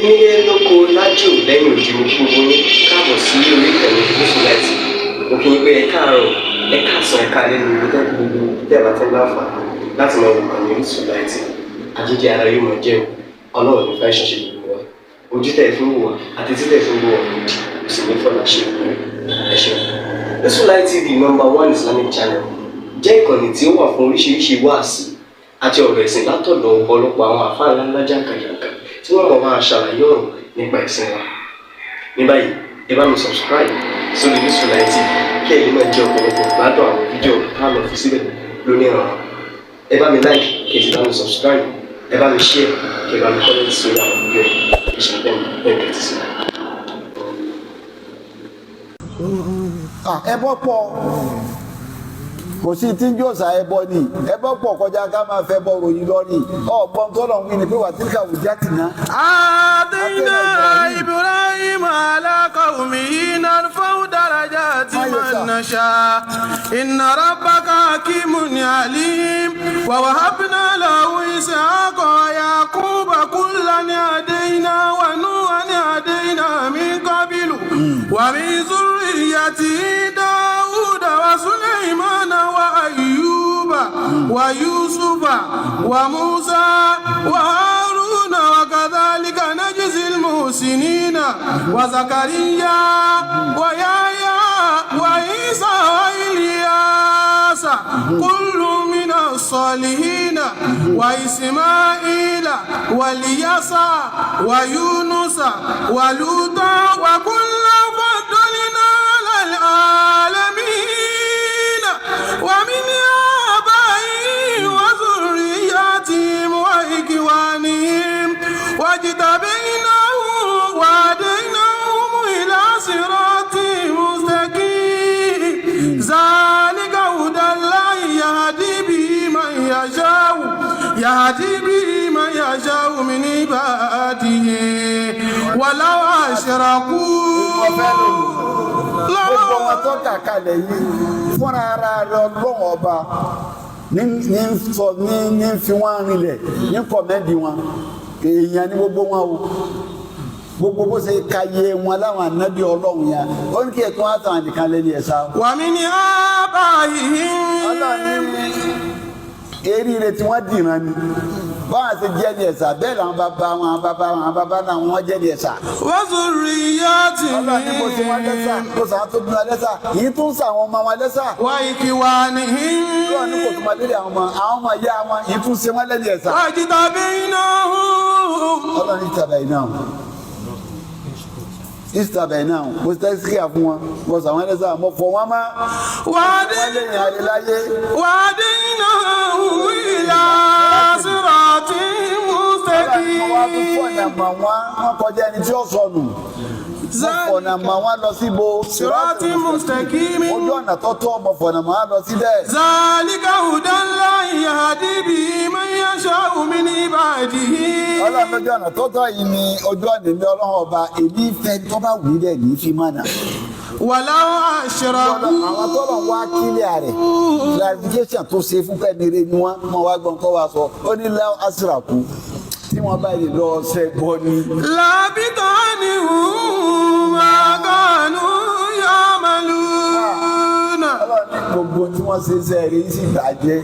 Nílé lóko lájò lẹ́yìn odi, mo kí gbogbo yín káàbọ̀ sí orí ìkànnì Gúúsùláìtì. Mo kí yín pé ẹ káàárọ̀, ẹ káàsán, ẹ káalẹ́ ní ibi tẹ́ gbogbo tẹ́ bá tẹ́ láǹfààní láti máa wò kàn ní Gúúsùláìtì. Àjíjẹ ara yóò máa jẹun, Ọlọ́run ní fẹ́ ṣiṣẹ́ gbogbo wa. Ojú tẹ́ fi ń wò wá àti tí tẹ́ fi ń wò wá lòdì kò sì ní fọlá ṣe ìpínlẹ̀. Ẹ ṣeun. Gúúsùláìtì TV, number one Islamic channel, jẹ́ ìkànnì tí ó wà fún oríṣiríṣi wáàsí àti ọ̀rọ̀ ẹ̀sìn látọ̀dọ̀ ọ̀pọ̀lọpọ̀ àwọn àfáà ńláńlá jàǹkàjàǹkà tí wọ́n mọ̀ máa ṣàlàyé ọ̀rọ̀ nípa ẹ̀sìn wa. Ní báyìí, ẹ bá mi subscribe sórí Gúúsùláìtì TV kí ẹ lè máa jẹ ọ̀pọ̀lọpọ̀ gbádùn àwọn fídíò tá a lọ fi síbẹ̀ lónìí ọ̀rọ̀. Ẹ bá mi like, kí ẹ sì bá mi subscribe, ẹ bá mi share, kí ẹ bá mi comment sórí àwọn fídíò yìí. Ẹ ṣe bẹ́ẹ̀ bẹ́ẹ̀ tẹ́tí sí i. Ẹbọ pọ̀, kò sí tí ń jòsà ẹbọ ni. Ẹbọ pọ̀ kọjá ká máa fẹ́ bọ ròyìn lọ́rì ọgbọ́n tó lọ́n wí ni pé wà tíríkà wùjá tì ná. آتينا إبراهيم على قومه نرفع درجات من نشاء إن ربك حكيم عليم ووهبنا له إسحاق ويعقوب كلا هدينا ونوحا هدينا من قبل ومن ذريته داود وسليمان وأيوب ويوسف وموسى وهارون وكذلك نجزي المحسنين وزكريا ويحيى وعيسى وإلياس كل من الصالحين وإسماعيل واليسع ويونس ولوطا وكلا فضلنا على العالمين ومن آبائهم وذرياتهم وإخوانهم واجتبيناهم وهديناهم إلى صراط مستقيم ذلك هدى الله يهدي به من يشاء يهدي به من يشاء من عباده ولو أشركوا Gbogbo wọn tó kà kalẹ̀ yìí, fúnra ara rẹ̀ Ọlọ́run Ọba ní sọ ní fi wọ́n rinlẹ̀ ní commend wọn. Èèyàn ní gbogbo wọn o. Gbogbo bó ṣe ka iye wọn láwọn ànábì Ọlọ́run yẹn, ó ní kí ẹ̀tún wá tàn nìkan lẹ́ni ẹ̀sà. ومن آبائهم. Ọlọ́run ní eríire tí wọ́n dìran ni báwọn ṣe jẹ́ ní ẹ̀sà, bẹ́ẹ̀ làwọn bàbá wọn, àwọn bàbá wọn, àwọn bàbá náà wọ́n jẹ́ ní ẹ̀sà. وذرياتهم. Ọlọ́run ní mo ṣe wọn lẹ́sà, mo sàn tó bí wọn lẹ́sà, yìí tún sọ àwọn ọmọ wọn lẹ́sà. وإخوانهم. Ọlọ́run ní kò tún máa lórí àwọn ọmọ, àwọn ọmọ ìyá wọn, yìí tún ṣe wọn lẹ́ni ẹ̀sà. واجتبيناهم. Ọlọ́run ní ìtàbẹ̀ iná ìtàbẹ̀ iná, mo ti tẹ́sí kíá fún wọn, mo sọ àwọn lẹ́sà, mo fọ wọn má wọn lẹ́yìn àríláyé. وهديناهم إلى صراط Ọlọ́run wá tún fọ̀nà مستقيم. mọ̀ wọ́n, wọ́n kọjá ẹni tí ó sọnù. Mo fọ̀nà mọ̀ wọ́n lọ síbo? صراط مستقيم. Ojú ọ̀nà tọ́tọ́, mo fọ̀nà mọ̀ wọ́n lọ síbẹ̀. ذلك هدى الله يهدي به من يشاء من عباده. Ọlọ́run, lójú ọ̀nà tọ́tọ́ yìí ni ojú ọ̀nà mi Ọlọ́run Ọba, èmi fẹ́ tó bá wù í dẹ̀ ní fi mọ̀nà. ولو أشركوا. Àwọn tọ́lọ̀ wá kílíà rẹ̀, clarification tó ṣe fún pẹ́ẹ́ni rẹ̀ ni wọ́n mọ̀ wá gbọ́n kọ́ wa sọ. Ó ní لو أشركوا, tí wọ́n bá yìí lọ ṣẹ́ gbọ́ ni. لحبط عنهم ما كانوا يعملون. Ọlọ́run ní gbogbo tí wọ́n ṣe sẹ́ẹ̀rì sì bàjẹ́.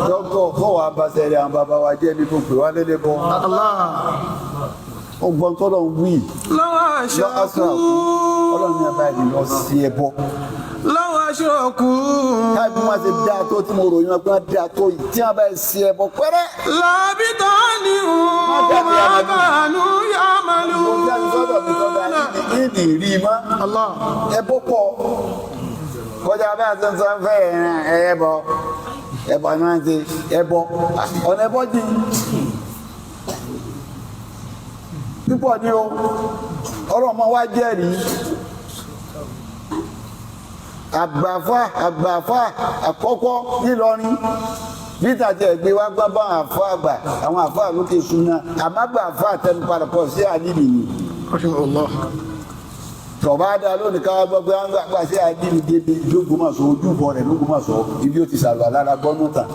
Dókítà kọ́ wa bá sẹ́ẹ̀rì àwọn bàbá wa jẹ́ bí kò pè wá lélẹ̀ bọ́. Ọgbọ́n tọ́lọ̀ ń wí. لو لو أشركوا. Ọlọ́run ní abáyé lọ sí ẹbọ. لو أشركوا. Káàbí wọn ṣe dáa tó tí mo ròyìn wọn pé wọn dáa tó yìí, tí wọn bá ṣe ẹbọ pẹ́rẹ́. لحبط عنهم ما كانوا Mo ti àti sọ́dọ̀ mi tọ́ da يعملون. ìdí rí i mọ́. Ẹbọ pọ̀ kọjá bá a ti ń sọ fẹ́ ẹbọ, ẹbọ ni wọ́n ti ẹbọ, ọ̀nà ẹbọ jìn púpọ̀ ni o. Ọlọ́mọ wa jẹ́rìí àgbàfà, àgbàfà àkọ́kọ́ nílọrin níta tí ẹgbẹ́ wa gbá bá àwọn àfọ àgbà, àwọn àfọ àlókè súná, àmọ́ àgbà àfọ àtẹnupadà sí àlìmì ni. Tọba dá lónìí ká gbọ́ pé wọ́n gbà sí àlìmì débi lÓgbómọ̀ṣọ́, ojúbọ rẹ̀ lÓgbómọ̀ṣọ́, ibi ó ti sàlùwà lára gbọ́nú tàn.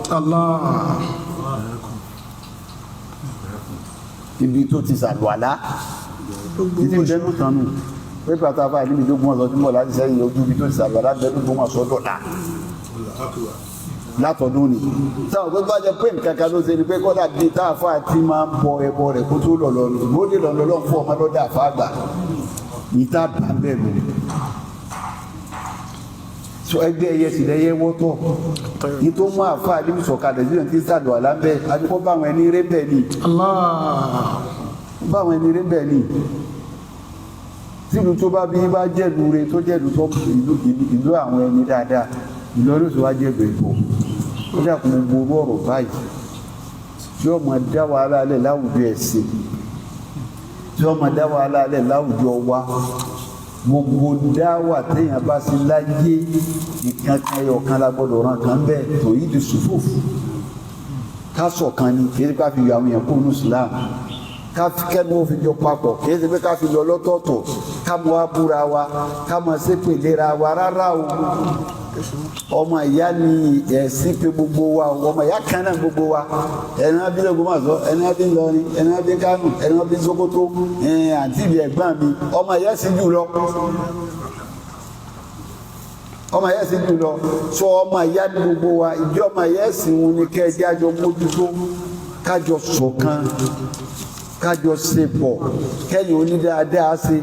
Ibi tó ti sàlùwàlá títí ń bẹnu kan nù pé pàtàkì àfáà níbi tó gbọ́n sọ tí ń bọ̀ láti sẹ́yìn ojú ibi tó ti sàlùwàlá bẹnu gbọ́n sọ dọ̀la látọdún ni. Táwọn tó bá jẹ pé nǹkan kan ló ṣe ni pé kọ́dà bíi táàfà ti máa ń bọ ẹbọ rẹ̀ kó tó lọ̀lọ́ ni bóde lọ́lọ́ lọ́n fún ọmọ lọ́dà àfà àgbà ìta bá bẹ́ẹ̀ lò. Sọ ẹgbẹ́ ẹyẹ sì lẹ́yẹ wọ́tọ̀ ní tó mú àfà níbi sọ̀kalẹ̀ sílẹ̀ tí sàlù àlá ń bẹ́ adúgbò báwọn ẹni rẹ́ bẹ́ẹ̀ ni. Báwọn ẹni rẹ́ bẹ́ẹ̀ ni. Tílu tó bá bí bá jẹ́lu re tó jẹ́lu tó ìlú àwọn ẹni dáadáa Ìlọrin tó wá jẹ́ bẹ̀rẹ̀ bọ̀. Ó dàkún gbogbo ọ̀rọ̀ báyìí tí ó máa dá wàhálà lẹ̀ láwùjọ ẹ̀sìn, tí ó máa dá wàhálà lẹ̀ láwùjọ wa. Gbogbo dáwà téèyàn bá sí láyé nǹkan kan ẹyọ kan la gbọ́dọ̀ ràn kan bẹ́ẹ̀ tòyí di sùfòfù ká ṣọ̀kan ni. Kì í ṣe ká fi yọ àwọn èèyàn kúrò ní Islam, ká kẹ́nu ó fi jọ papọ̀, kì í ṣe pé ká fi lọ lọ́tọ̀ọ̀tọ̀, ká mọ wá búra wa, ká mọ ṣépè léra wa rárá o. Ọmọ ìyá ni ẹ̀sìn pé gbogbo wa, ọmọ ìyá kan náà gbogbo wa. Ẹni wọn bí l'Ógbómọ̀ṣọ́, ẹni wọn bí Ìlọrin, ẹni wọn bí Kánò, ẹni wọn bí Sókótó, àǹtí mi ẹ̀gbọ́n mi, ọmọ ìyá sì jù lọ. Ọmọ ìyá sì jù lọ. Sọ ọmọ ìyá ni gbogbo wa. Ìjọ ọmọ ìyá ẹ̀sìn wọn ni kẹ́ ẹ jẹ́ àjọ mójútó, kájọ ṣọ̀kan, kájọ ṣe pọ̀, kẹ́yìn onídáadáa ṣe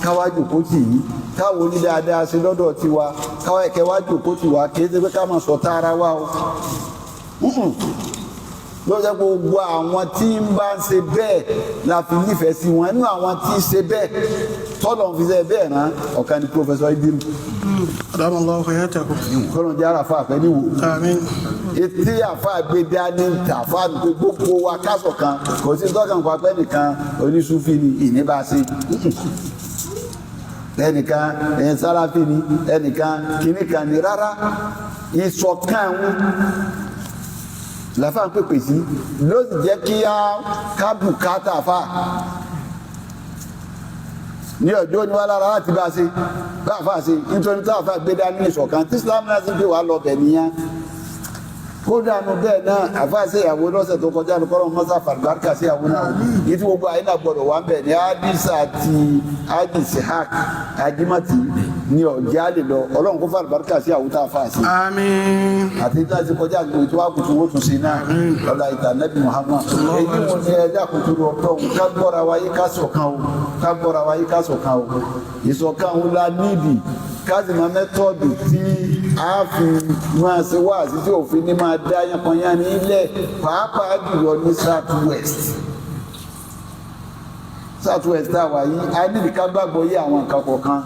káwájú kó tì í, káwọn onídáadáa ṣe lọ́dọ̀ tiwa, kẹwájú kó tì wá. Kì í ṣe pé ká máa sọ tara wa o. Ló jẹ́ gbogbo àwọn tí ń bá ń ṣe bẹ́ẹ̀ la fi nífẹ̀ẹ́ sí wọn. Inú àwọn tí ń ṣe bẹ́ẹ̀ tọ́lọ̀ ń fi ṣe bẹ́ẹ̀ rán ọ̀kan ni Professor Ibiru. Kọ́lọ̀ jẹ́ àràfà àfẹ́ níwò. Etí àfa gbé dání ta àfa gbé gbogbo wa kásọ̀ kan kò sí tọ́kàn pa pẹ́ nìkan oníṣúfì ni ìní bá ṣe, ẹnìkan ẹ̀yìn sáráfì ni, ẹnìkan kìnnìkan ni, rárá. Ìṣọ̀kan wọn làfà ń pèpè sí ló sì jẹ́ kí á kábùkátà fà ní ọjọ́ ní wà lára láti bá ṣe bá fà ṣe, nítorí tá àfà gbé dání ìṣọ̀kan tí Islam náà sì pè wá lọ bẹ̀ nìyẹn. Kódà nu bẹ́ẹ̀ náà àfà ṣe ìyàwó lọ́sẹ̀ tó kọjá ní kọ́lọ́ mọ́sá fàlùbáríkà sí ìyàwó náà. Yìí tí gbogbo àyínà gbọ́dọ̀ wà ń bẹ̀ ní adisa àti adisi hak adimati ní ọ̀jẹ́ àlè lọ. Ọlọ́run kó fàlùbáríkà sí ìyàwó tá a fà sí. Àmín. Àti tí a ti kọjá àgbègbè tó wà kùtù wó tún sí náà lọ́la ìta nẹ́bí Muhammad. Èyí mo ní ẹja kùtù lọ tọ́ ká gbọ́ra wáyé ká ṣọ̀kan o, ká gbọ́ra wáyé ká ṣọ̀kan o. Ìṣọ̀kan òun la nídìí, ká sì máa mẹ́tọ́ọ̀dù tí a fi máa ṣe wáàsí tí òfin ní máa dá yánpọnyán ní ilẹ̀, pàápàá jùlọ ní South West. South West tá a wà yìí, a nídìí ká gbàgbọ́ yé àwọn nǹkan kọ̀ọ̀kan.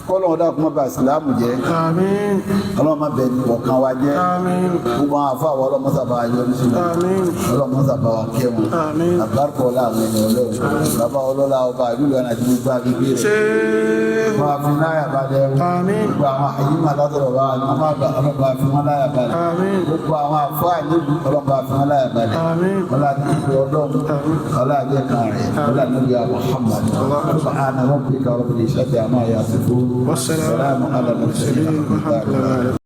Kọ́lọ́n ọ̀dà kó má bà ìsìlámù jẹ́. Àmín. Ọlọ́run má bẹ̀ ní kọ̀ọ̀kan wa jẹ́. Àmín. Gbogbo àwọn àfa àwọn ọlọ́mọ sábà yọrí sí wọn. Àmín. Ọlọ́mọ sábà wa kẹ́ wọn. Àmín. Àbárkọ̀ ọlá àwọn ẹni ọlọ́run. Bàbá ọlọ́lá ọba ìlú Ìlọrin àti gbogbo agbègbè rẹ̀. Ṣé. Máa fi láyà balẹ̀ o. Àmín. Gbogbo àwọn àyímọ̀ látọ̀rọ̀ bá wọn máa bá ọlọ́ba fi wọn láyà balẹ̀. Àmín. Gbogbo àwọn àfáà nílùú ọlọ́ba fi wọn láyà balẹ̀. Àmín. Ọlá àti ọlọ́run. Ọlá àjẹ́ kan rẹ̀. Ọlá níbi Muhammad. Subhana rabbika rabbil izzati amma yasifun. Wassalamu ala mursalin. Alhamdulillah.